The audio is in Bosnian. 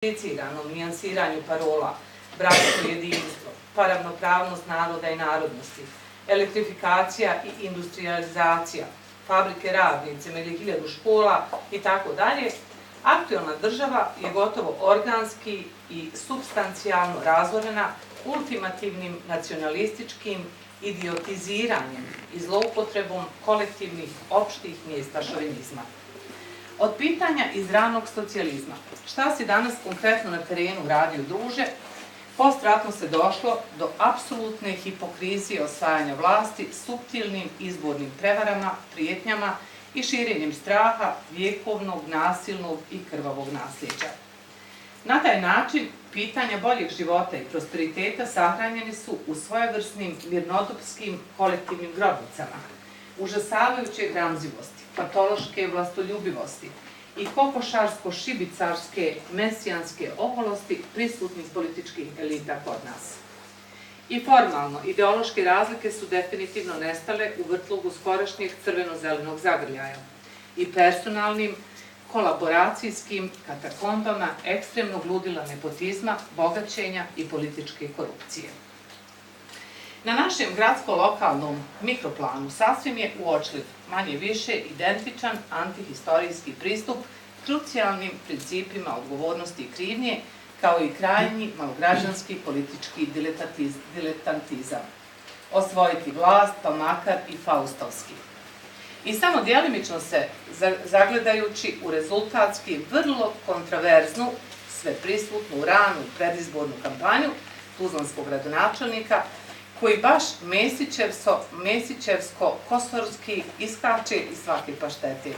kompliciranom nijansiranju parola, bratstvo i jedinstvo, pa ravnopravnost naroda i narodnosti, elektrifikacija i industrializacija, fabrike radnicima ili 1000 škola i tako dalje, aktualna država je gotovo organski i supstancijalno razorena ultimativnim nacionalističkim idiotiziranjem i zloupotrebom kolektivnih opštih mjesta šovinizma. Od pitanja iz ranog socijalizma, šta se danas konkretno na terenu radi u druže, postratno se došlo do apsolutne hipokrizije osvajanja vlasti suptilnim izbornim prevarama, prijetnjama i širenjem straha vjekovnog, nasilnog i krvavog nasljeđa. Na taj način, pitanja boljeg života i prosperiteta sahranjeni su u svojevrsnim mirnodopskim kolektivnim grobnicama, užasavajuće gramzivosti, patološke vlastoljubivosti i kokošarsko-šibicarske mesijanske oholosti prisutnih političkih elita kod nas. I formalno, ideološke razlike su definitivno nestale u vrtlogu skorašnjeg crveno-zelenog zagrljaja i personalnim kolaboracijskim katakombama ekstremnog ludila nepotizma, bogaćenja i političke korupcije. Na našem gradsko-lokalnom mikroplanu sasvim je uočljiv, manje više identičan antihistorijski pristup krucijalnim principima odgovornosti i krivnje, kao i krajnji malograđanski politički diletantizam. Osvojiti vlast, pa makar i faustovski. I samo djelimično se zagledajući u rezultatski vrlo kontraverznu, sveprisutnu ranu predizbornu kampanju tuzlanskog gradonačelnika, koji baš Mesićevsko-kosorski iskače iz svake paštete.